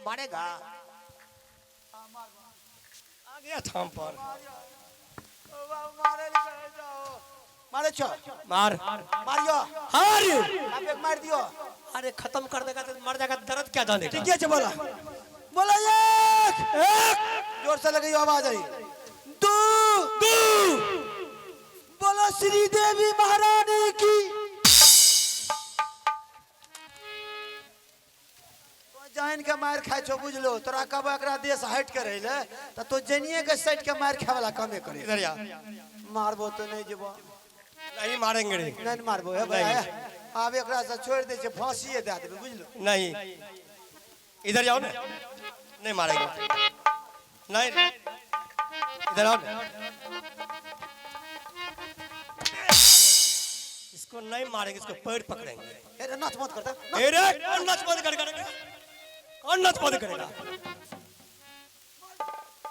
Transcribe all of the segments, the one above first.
मारेगा। आ गया थाम पर। मारे छो। मार। मारियो। हार। आप एक मार दियो। अरे खत्म कर देगा तो मर जाएगा, दर्द क्या जानेगा। ठीक है, बोला बोला एक एक। जोर से लगी आवाज आई। दो दो। बोलो श्री देवी महारानी की। जान के मार खाए छो बुझलो, तोरा कब एकरा देश हट के रहिले त तो जनिए के सट के मार खाए वाला कामे करे। इधर आ। मारबो तो नहीं जेबो। नहीं मारेंगे रे। नहीं मारबो हे भाई, आब एकरा से छोड़ दे छे, फांसीए दे देबे बुझलो। नहीं इधर आओ ना, नहीं मारेंगे। नहीं इधर आओ ना, इसको नहीं मारेंगे, इसको पैर पकड़ेंगे। अरे नाच मत करता। अरे कौन नाच बंद करेगा? कौन नाच बंद करेगा?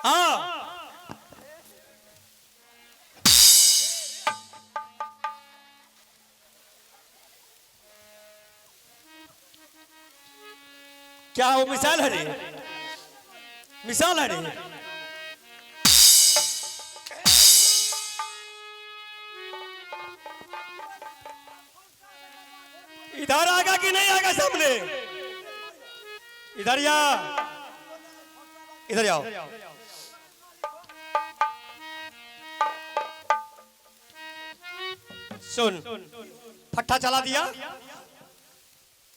हाँ क्या वो मिसाल है रे? मिसाल है रे? इधर आगा कि नहीं आगा सामने? इधर या इधर आओ। सुन, फट्टा चला दिया।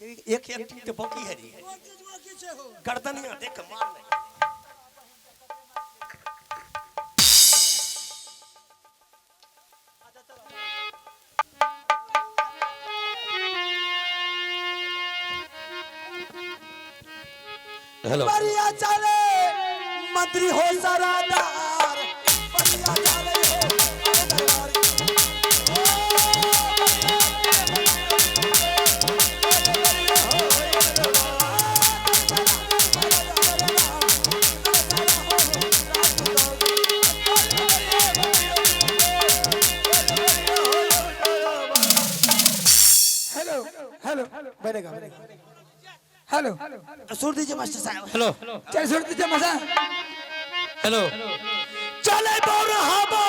एक एक्टिंग तो बाकी है रे। गर्दन यहाँ देख मार नहीं। हेलो। बढ़िया चले मंत्री हो सरादार, बढ़िया चले हो सरदार। हेलो हेलो, बैठेगा बैठेगा। हेलो सुर दीजिए मास्टर साहब। हेलो चल सुर दीजिए मजा। हेलो। चले बरहबा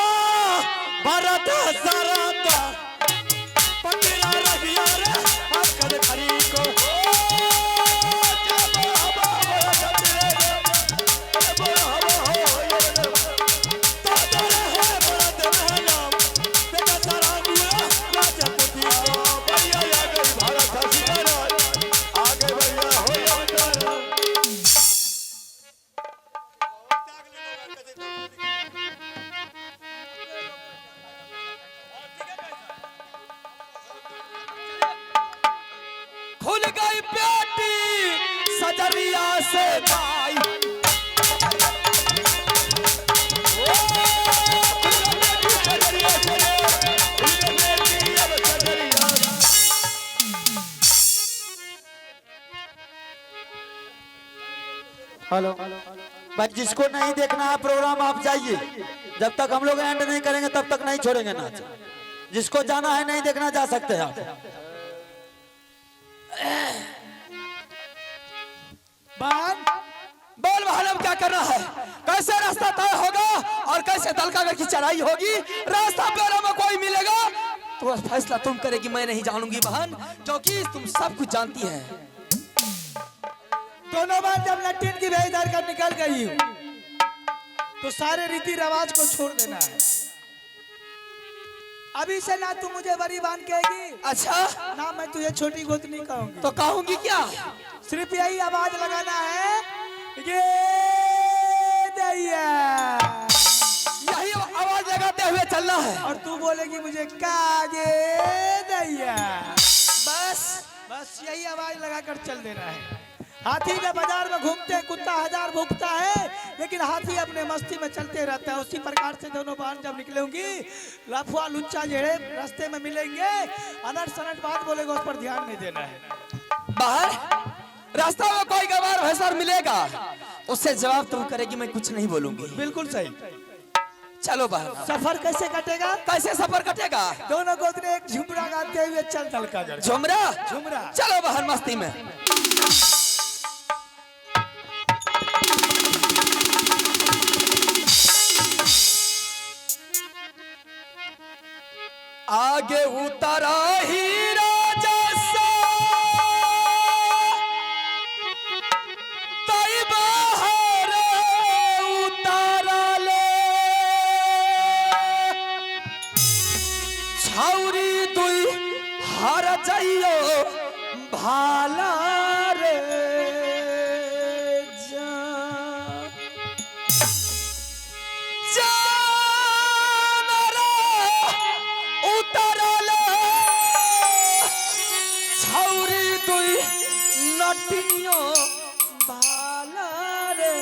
भरत सरदा पकड़ा रहिया रे अकल खरी को। खुल गई पेटी सजरिया से भाई, हेलो भाई, जिसको नहीं देखना है प्रोग्राम आप जाइए, जब तक हम लोग एंड नहीं करेंगे तब तक नहीं छोड़ेंगे नाच। जिसको जाना है नहीं देखना जा सकते हैं आप। बहन बोल बहन, अब क्या करना है? कैसे रास्ता तय होगा और कैसे दलकागढ़ की चढ़ाई होगी? रास्ता पैरों में कोई मिलेगा तो फैसला तुम करेगी, मैं नहीं जानूंगी बहन, क्योंकि तुम सब कुछ जानती है। दोनों बार जब लट्टीन की भेज धर कर निकल गई हूँ तो सारे रीति रिवाज को छोड़ देना है। अभी से ना तू मुझे बड़ी बहन कहेगी, अच्छा, ना मैं तुझे छोटी गोतनी कहूंगी। तो कहूंगी क्या? सिर्फ यही आवाज लगाना है, ये दैया, यही आवाज लगाते हुए चलना है। और तू बोलेगी मुझे कागे दैया। बस बस यही आवाज लगाकर चल देना है। हाथी जब बाजार में घूमते हैं, कुत्ता हजार भूखता है, लेकिन हाथी अपने मस्ती में चलते रहता है। उसी प्रकार से दोनों बहन जब निकलेंगी, लफुआ लुच्चा जेड़े रास्ते में मिलेंगे, अनट सनट बात बोलेगा, उस पर ध्यान नहीं देना है। बाहर रास्ता में कोई गवार भैंसर मिलेगा, उससे जवाब तुम करेगी, मैं कुछ नहीं बोलूंगी। बिल्कुल सही। चलो बहन। सफर कैसे कटेगा? कैसे सफर कटेगा? दोनों गोदरे एक झुमरा गाते हुए चल चल कर झुमरा झुमरा। चलो बहन मस्ती में। आगे उतरा ही राजा सा तई बाहर उतारले छौरी दुई हर जाइयो भाला रे जा जान रे उतरले छौरी दुई नटियो भाला रे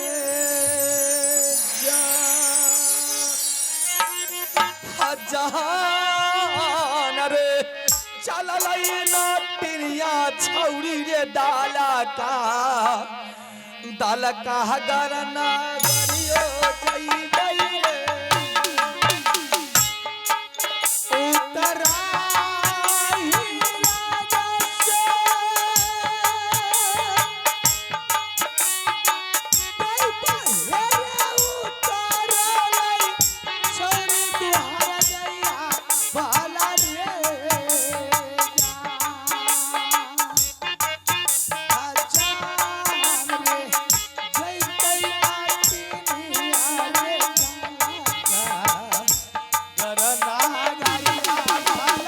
जा जहान रे चलल नटिया छौरी रे डाला का दाल का गरना गरियो जइबै रे। उतरा ही राजा से तई बहेरे उतरलै छोरी दुहार जइया भाला रे जा। अजान रे जइतै नाटिनिया रे डाला का। गरना गरिया भाला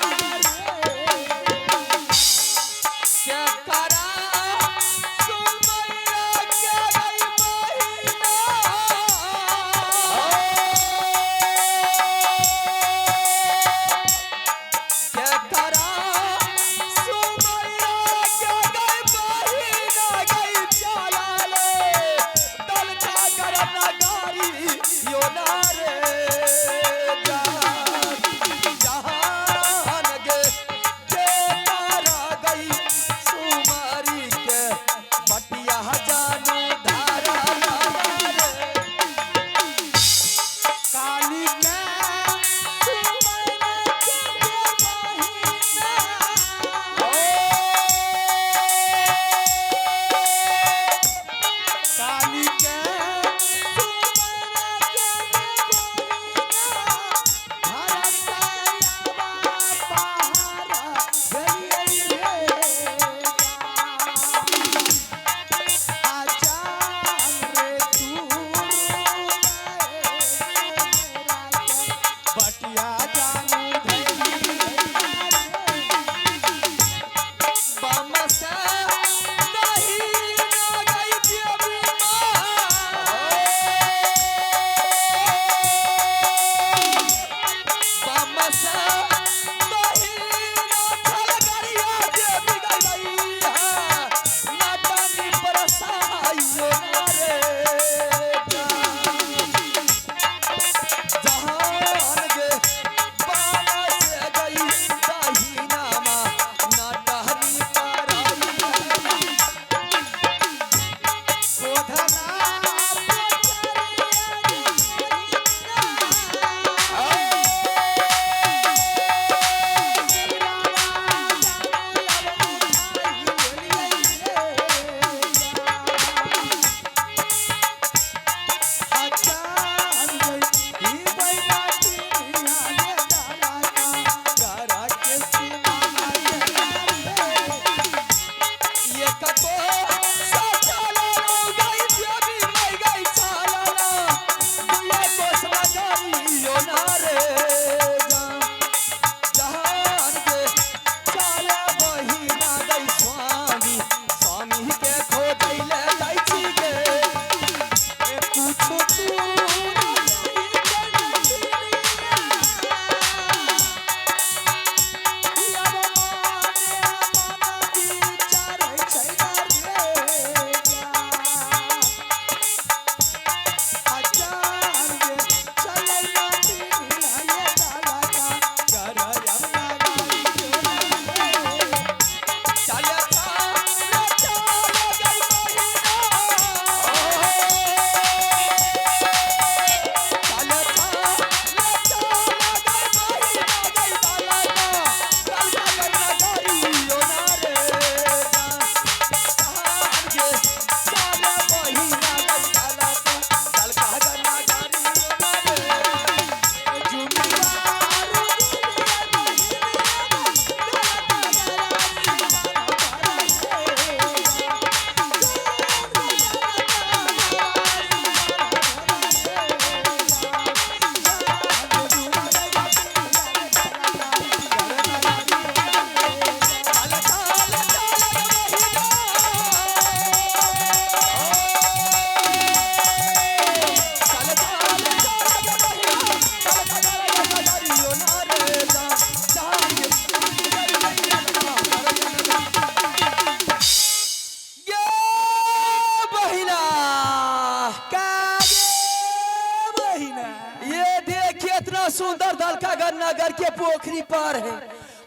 कितना सुंदर दलकागढ़ नगर के पोखरी पर है।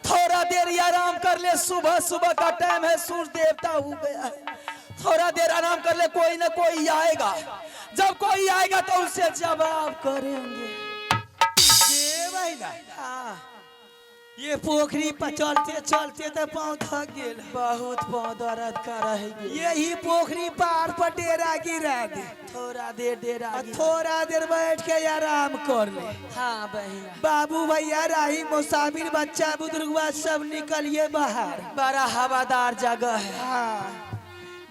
थोड़ा देर आराम कर ले, सुबह सुबह का टाइम है, सूर्य देवता हो गया है। थोड़ा देर आराम कर ले, कोई ना कोई आएगा। जब कोई आएगा तो उसे जवाब करेंगे। ये बहिना, हाँ, ये पोखरी पर चलते चलते तो पाँव थक गेल। बहुत पाँव दर्द कर रहे। यही पोखरी पार पर डेरा गिरा दे। थोड़ा देर डेरा और थोड़ा देर बैठ के आराम कर ले। हाँ बहिना। बाबू भैया, राही मुसाफिर, बच्चा बुजुर्गवा सब निकलिए बाहर। बड़ा हवादार जगह है। हाँ,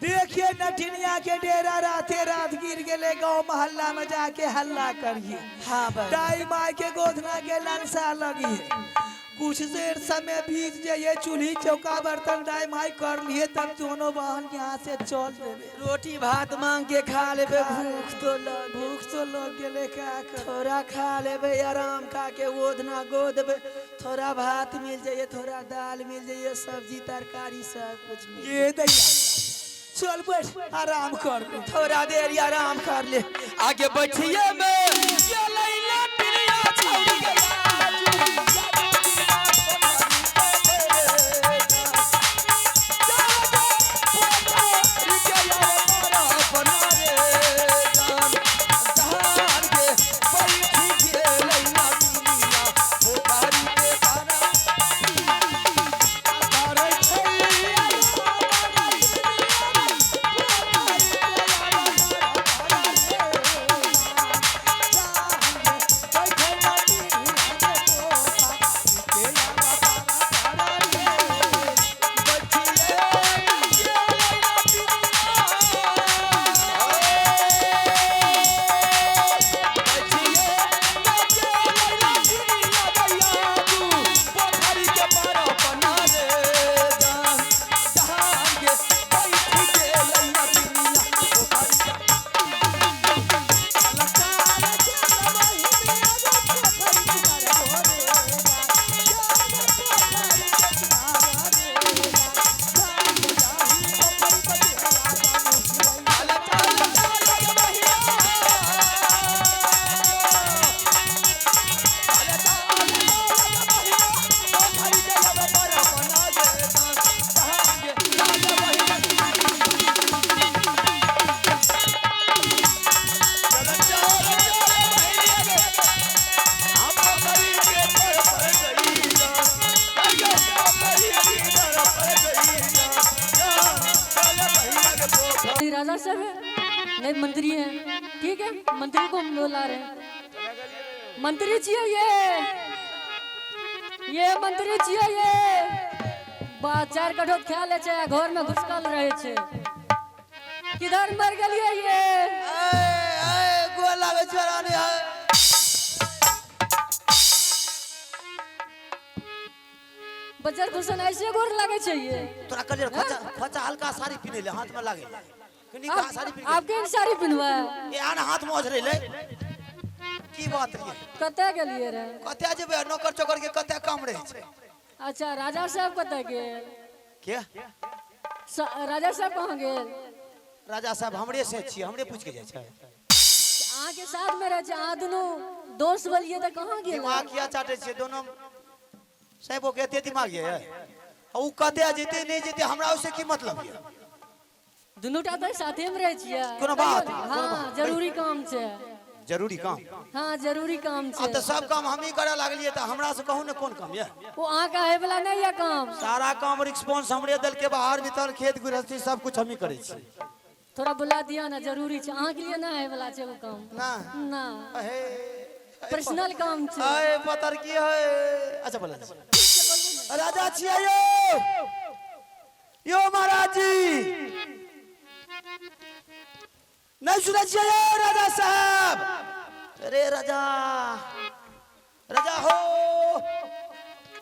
देखिए नठिनिया के डेरा राते रात गिर गेले, गांव मोहल्ला में जाके हल्ला करिए। हाँ बहिना। दाई माई के गोधना के ललसा लगी है। कुछ देर समय बीत जाइए, चूल्ही चौका बर्तन दाई माई कर लिए, तब दोनों बहन यहाँ से चल देवे। रोटी भात मांग के खा लेबे, भूख तो लग भूख तो लग गेले, का कर। थोड़ा खा लेबे, आराम खा के गोदना गोदबे, थोड़ा भात मिल जाइए, थोड़ा दाल मिल जाइए, सब्जी तरकारी सब कुछ मिल। ये दैया चल बैठ आराम कर ले। थोड़ा देर आराम कर ले, आगे बैठिए में ये लैला टिनिया छौड़ी गया। नहीं राजा साहब है, नहीं मंत्री है। ठीक है, मंत्री को हम लोग ला रहे हैं। मंत्री चाहिए, ये मंत्री चाहिए। ये चार कठोत ख्याल है, घर में घुसकल रहे छे। किधर मर गेलिए ये? गोला बेचारा नहीं है। बजर घुसन ऐसे गोर लागे चाहिए। तोरा कहलियै खोचा खोचा हल्का साड़ी पिन्है ले, हाथ में लागे कनी का साड़ी पिन्ह। आपके साड़ी पिन्हवा ए आन हाथ में ओझरै ले। की बात रे, कतऽ गेलिए रे? कतऽ जेबै, नौकर चौकर के कतऽ काम रहै छै। अच्छा, राजा साहब कतऽ गेल? के राजा साहब कहाँ गेल? राजा साहब हमरे से छियै, हमरे पूछ के जाइ छै। अहाँ के साथ में रहै छै, अहाँ दुनू दोस्त बोलिए तऽ कहाँ गेल? दिमाग किया चाटै छियै दोनों साहेबो के एते दिमाग ये? उ कतऽ जेतै नहि जेतै हमरा ओइसे की मतलब ये? दुनू टा तऽ साथे में रहै छियै। कोनो बात? हाँ, जरूरी काम छै। जरूरी काम? हाँ, जरूरी काम छै। आब तऽ सब काम हमही करऽ लागलियै, तऽ हमरा से कहू ने कोन काम ये? ओ अहाँ के आबै वाला नहि ये काम। सारा काम रिस्पॉन्स हमरे देलकै, बाहर भीतर खेत गृहस्थी सब कुछ हमही करै छियै। थोड़ा बुला दिया ना, जरूरी छै। अहाँ के लिए ना आबै वाला छै ओ काम। ना ना, अहे पर्सनल काम छै। अरे पतर की है। अच्छा बोला राजा छियै यो, यो महाराज जी नहीं सुनै छियै यो राजा साहब? अरे राजा, राजा हो,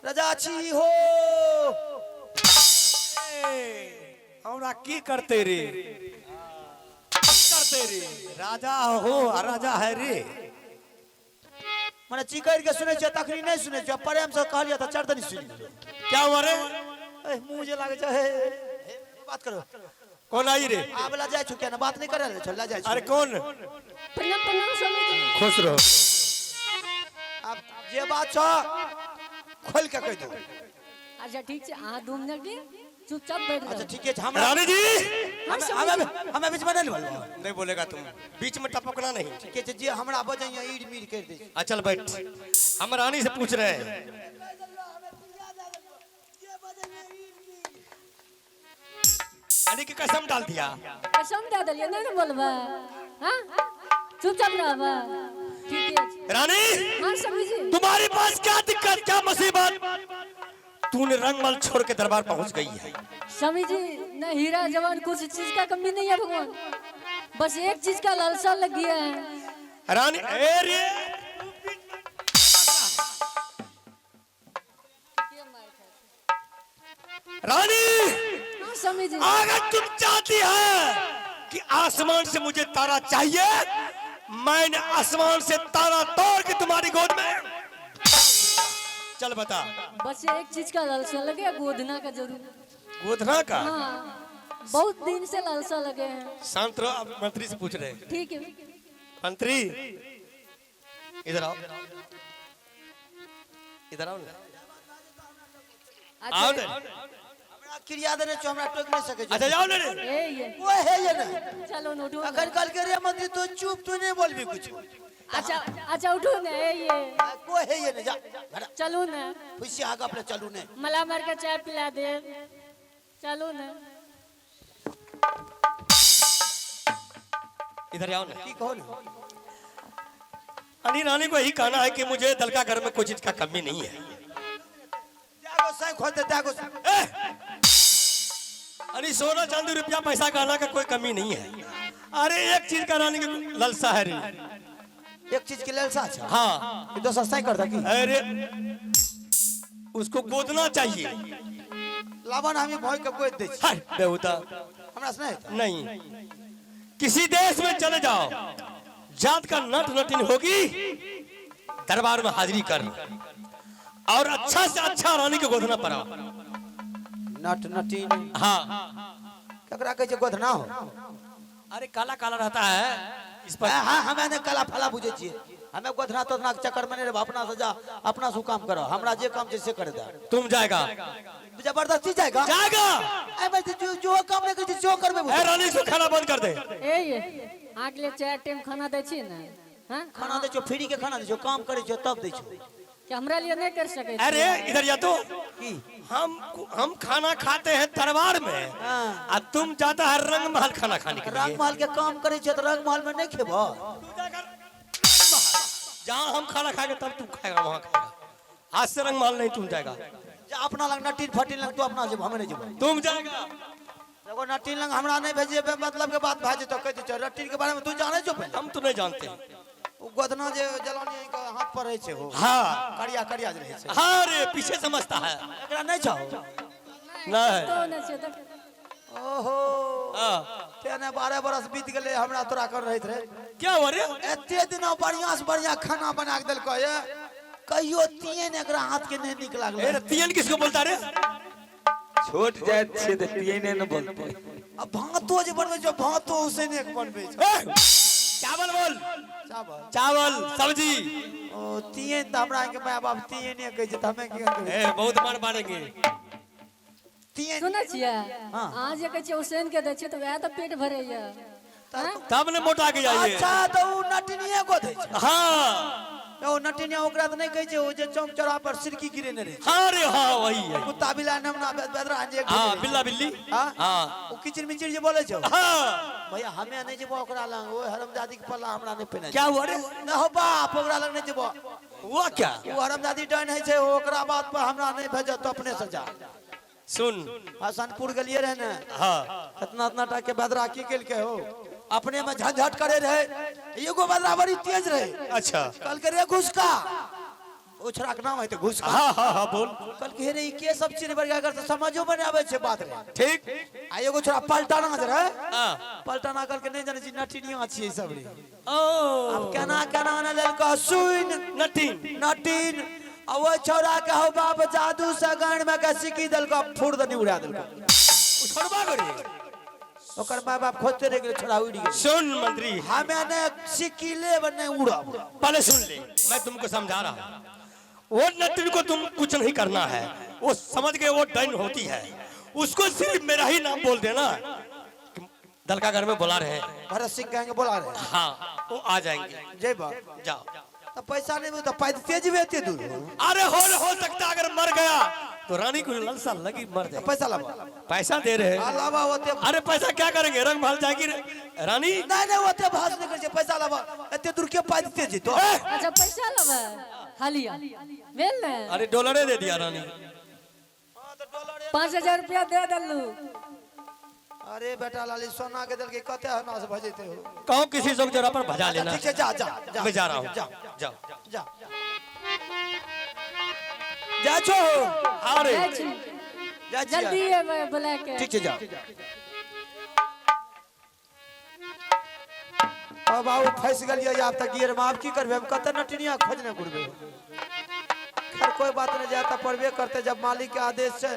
राजा छी हो। हमरा की करते रे, की करते रे? राजा हो आ राजा है रे। मने चिकैर के सुनै छियै तखनी नहि सुनै छियै, प्रेम से कहलियै तऽ चरदनी सुनि लेलियै। क्या हुआ रे? ए मुँह जे लागै छै, हे, हे, बात करो। कौन आई रे? आब ला जाइ छु किया ना बात नहीं करे रे, छोड़ ला जाइ छु। अरे कौन? प्रणाम प्रणाम स्वामी जी। खुश रहो। आब जे बात छौ खोल के कहि दो। अच्छा ठीक छै, अहाँ 2 मिनट भी चुपचाप बैठ अच्छा जाओ। ठीके छै। हमरा रानी जी, हमे हमे बीच में नहीं बोलबो। नहीं बोलेगा तुम, बीच में टपकना नहीं। ठीके छै, जे हमरा बजैया ईड़ मीड़ कर दे। हाँ चल बैठ, हम रानी से पूछ रहे हैं। रानी की कसम डाल दिया। कसम दे देलियै, नहीं ने बोलबै। हाँ चुपचाप रहबै। ठीक है रानी। हाँ स्वामी जी। तुम्हारे पास क्या दिक्कत, क्या मुसीबत? तूने रंगमहल छोड़ के दरबार पहुंच गई है। स्वामी जी न हीरा जवान कुछ चीज का कमी नहीं है भगवान, बस एक चीज का लालसा लग गया है। रानी ए रे, रानी। हाँ स्वामी जी। अगर तुम चाहती है कि आसमान से मुझे तारा चाहिए, मैंने आसमान से तारा तोड़ के तुम्हारी गोद में, चल बता। बस एक चीज का लालसा लगे, गोदना का जरूर। गोदना का? हाँ बहुत दिन से लालसा लगे हैं। शांत रहो, अब मंत्री से पूछ रहे हैं। ठीक है। मंत्री इधर आओ, इधर आओ ना। आओ अच्छा ना। हमरा क्रिया देने छौ, हमरा टोक नहीं सके। अच्छा जाओ ना रे। ए ये वो है ये ना। चलो न उठो। अखन कल के रे मंत्री तू चुप, तू नहीं बोलबी कुछ। अच्छा अच्छा उठो ना। ए ये को है ये ना, जा घरा। चलो ना। खुशी आगा अपने चलू ने। मला मार के चाय पिला दे, चलो ना। इधर आओ ना। की कहो ना। अरे रानी को यही कहना है कि मुझे दलका घर में कोई चीज का कमी नहीं है। त्यागो साई खोल दे, त्यागो। ए! अरे सोना चांदी रुपया पैसा गहना का कोई कमी नहीं है। अरे एक चीज का रानी के ललसा है रे। एक चीज के ललसा अच्छा। हाँ। ये तो सस्ता ही करता की। अरे उसको गोदना चाहिए। लावन हमें भय के गोद दे छी। हाय बेहुदा। हमरा से नहीं होता। नहीं, किसी देश में चले जाओ, जात का नट नटिन होगी, दरबार में हाजिरी कर और अच्छा से अच्छा रानी के गोदना पड़ा। नट नटिन। हाँ। ककरा कहै छै गोदना हो? अरे काला काला रहता है इस पर। हाँ हाँ, हमें ने काला फला बुझे छियै। हमें गोदना तोदना के चक्कर में नहीं रहब। अपना से जा, अपना से काम करो, हमरा जे काम छै से करे दे। तुम जाएगा। जबरदस्ती जाएगा। जाएगा। ए भाई, जो जो काम नहीं करै छै जो करबे। ए रानी को खाना बंद कर दे। ए ये अहाँके लिए 4 टाइम खाना दै छी ने? हाँ खाना दै छौ, फ्री के खाना दै छौ, काम करै छौ तब दै छौ। कि हमरा लिए नहीं कर सकै छी? अरे इधर या तो की हम खाना खाते हैं दरबार में। हाँ। और तुम जाता है रंग महल खाना खाने के लिए। रंग महल के काम करै छौ तऽ रंग महल में नहीं खेबो। तू जाकर रंग महल, जहाँ हम खाना खाएंगे तब तुम खाएगा, वहाँ खाएगा। आज से रंग महल नहीं तुम जाएगा। जा अपना लग नटीन फटीन लग तू अपना जेबो, हमें नहीं जेबो। तुम जाएगा। एगो नटीन लग हमरा नहीं भेजे, मतलब के बात भए जेतौ, कहि दै छौ नटीन के बारे में तू जानै छौ पहिले? हम तो नहीं जानते। ओ गोदना जे जलानी के हाथ पर रहै छै हो। हाँ। करिया करिया जे रहै छै। हाँ रे पीछे समझता है। एकरा नहीं छौ? नहीं। तो नहि छै तऽ। ओहो। हाँ। तेने 12 बरस बीत गेलै हमरा तोरा कर रहैत रहे। क्या हुआ रे? एते दिना बढ़िया से बढ़िया खाना बना के देलको ये, कहियो तीन एकरा हाथ के नहीं निक लागलै। ए रे, तीन किसको बोलता रे? छोट जात छै तऽ तीने ने बोलते। आ भातो जे बनबै छौ, भातो उसने के बनबै छौ। ए, चावल बोल। चावल। चावल सब्जी। ओ तीन तऽ हमरा के my बाप तीने कहै छै तऽ हमे की कहबै? ए बहुत मार मारेंगे। तीन। सुनै छियै? हाँ। अहाँ जे कहै छियै उसैन के दै छियै तऽ वएह तऽ पेट भरैया। हाँ? तब ने मोटा के जाइए। अच्छा तऽ ओ नटनिये गोदै छै। हाँ। ओ नटनिया ओकरा तऽ नहि कहै छै, ओ जे चौक चौराहा पर सिरकी गिरेने रहै छै। हाँ रे हाँ वही है। कुत्ता बिल्ला नमना बेदरा जे। हाँ बिल्ला बिल्ली। हाँ? हाँ। ओ किचिर मिचिर जे बोलै छौ। हाँ। भैया हमे नहीं जेबो ओकरा लग, ओ हरमजादी के पल्ला हमरा नहीं पहिने। क्या हुआ रे? न हो बाप, ओकरा लग नहीं जेबो। हुआ क्या? ओ हरमजादी डाइन है छै, ओकरा बात पर हमरा नहीं भेजत तो अपने से जा। सुन। हसनपुर गेलिए रहे ने। हाँ। इतना इतना टा के बदरा की केलके हो, अपने में झंझट करे रहे। एगो बदरा बड़ी तेज रहे। अच्छा। कल के रे घुसका, ओ छोरा के नाम है तो घुसका। हाँ हाँ हाँ बोल। कल के रे ई के सब चीज बढ़िया कर समझो में नहीं आवे छै बात रे। ठीक। आ एगो छोरा पलटाना जे रहे। हाँ। पलटाना कल के नहीं जाने छी नटिनिया छियै सब रे। ओ अब केना केना ने लेलको सुन नटिन नटिन। आ ओ छोरा के हो बाप जादू से गांड में के सिकी देलको, फुर्दनी उड़ा देलको। छोड़बा करे। ओकर माय बाप खोजते रहि गेलै, छोड़ा उड़ि गेलै। सुन मंत्री, हमे ने सीखी लेब ने उड़ब। पहले सुन ले, मैं तुमको समझा रहा हूँ। वो नटिन को तुम कुछ नहीं करना है, वो समझ गए वो डन होती है, उसको सिर्फ मेरा ही नाम बोल देना कि दलका घर में बुला रहे हैं, भरत सिंह कहेंगे बोला रहे हैं। हाँ वो आ जाएंगे। जेबा जाओ। तो पैसा नहीं मिलता, पैदल जेबे एते दूर। अरे हो सकता अगर मर गया तो रानी को ललसा लगी मर जाए। पैसा लावा, पैसा दे रहे हैं। लावा होते। अरे पैसा क्या करेंगे, रंग महल जाएगी रानी। नहीं नहीं होते भाषण नहीं कर, पैसा लावा एते दूर के पैदल जेतो। अच्छा पैसा लेबै हालिया भेल ने? अरे डॉलरे दे दिया रानी। 5000 रुपया दे देलू। अरे बेटा लाली सोना के दल के कते हना से भजेते हो। कहो किसी से जरा पर भजा लेना। ठीक है, जा जा जा, मैं जा रहा हूँ, जा जाओ जा जा छो। अरे जाइ छी। जा छी। जल्दी एबै बोला के। ठीक है जा। अब आउ फंस गेलियै आब तक गियर में, आब की करबै हम, कते नटनिया खोजने घुरबै। खैर कोई बात नहीं, जाता पड़बे करते जब मालिक के आदेश है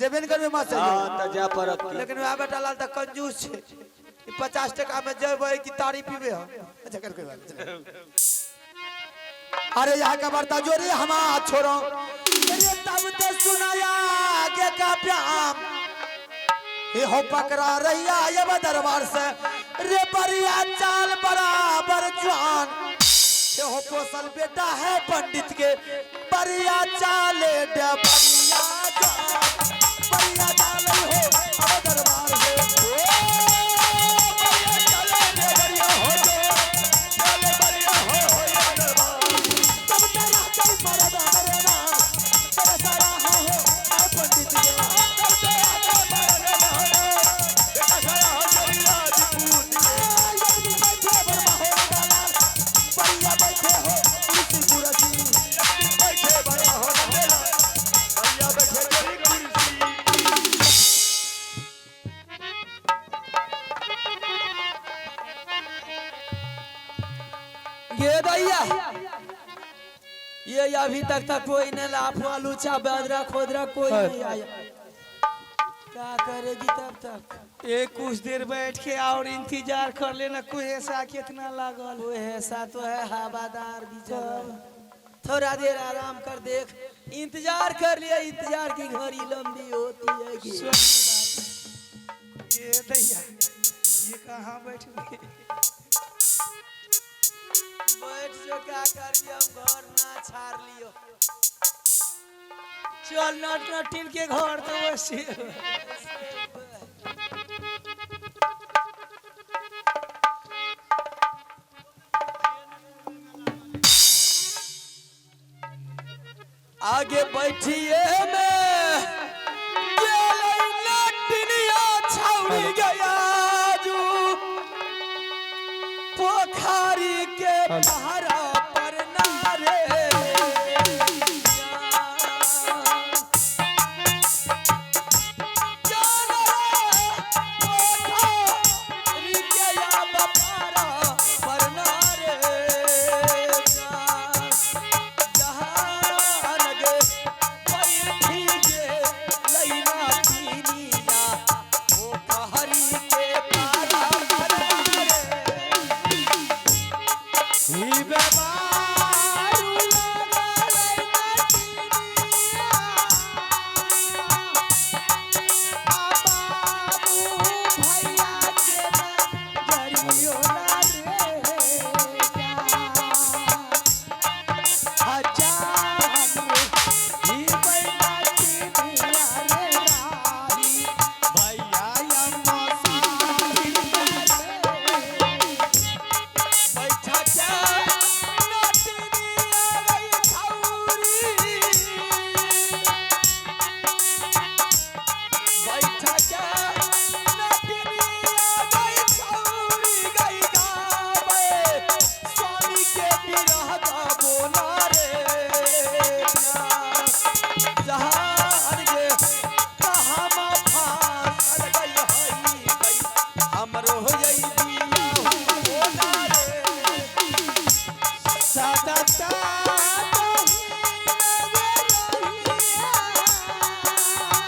जेबे ने करबै मास्टर। हाँ त जा पड़त। लेकिन वएह बेटा लाल तऽ कंजूस छै, 50 टका में जेबै कि तारी पीबे हम। अच्छा कर कोई बात नहीं। अरे यहाँ का वार्ता जोरी हमा छोड़ो, अरे तब तो सुनाया आगे का प्याम ये हो पकड़ा रहिया ये दरबार से रे बरिया चाल बराबर जवान, ये हो पोसल बेटा है पंडित के बरिया चाले डे बरिया जवान, बरिया चाले हो अब दरबार से। ओ बरिया चाले डे बरिया हो जो चाले बरिया हो ये दरबार। तब तेरा कई मरद हरे नाम तेरा सारा हो ऐ पंडित के। तब तेरा कई मरद हरे बेटा सारा हो चली राजपूत के। बैठे बर्मा हो दलाल बरिया बैठे हो कुर्सी कुर्सी, बैठे बर्मा हो दलाल बरिया बैठे तेरी कुर्सी। ये भैया ये अभी तक तक कोई नहीं लाफवा लूचा बादरा खोदरा कोई नहीं आया, क्या करेगी तब तक? एक कुछ देर बैठ के और इंतजार कर लेना, कुहेसा कितना लागल। कुहेसा तो है हवादार भी जगह, थोड़ा देर आराम कर देख, इंतजार कर लिया, इंतजार की घड़ी लंबी होती है कि। ये दैया ये कहाँ बैठ गए? बैठ जो क्या कर दिया, हम घर ना छाड़ लियो। चल नट नटिन के घर तो वैसे। आगे बैठिए में गेलै नटिनिया छौड़ी गया जू पोखरी के पहाड़ा पर नारे। पोखरी के या बपारा पर नारे। जहान गे बैठी गे लैला पीनिया पोखरी के पारा पर रे। ही बेबारू लागल नटिनिया, आ बाबू भैया के जरियो ना रे हजार ही नटिनिया रे राही भैया अम्मा सारी रे। बैठा के नटनिया गई छौरी, बैठा के नटनिया गई छौरी गई गावे स्वामी के बिरह दा बोला रे। जहान गे कहाँ फांसल गई हई गई हमरो हो जई।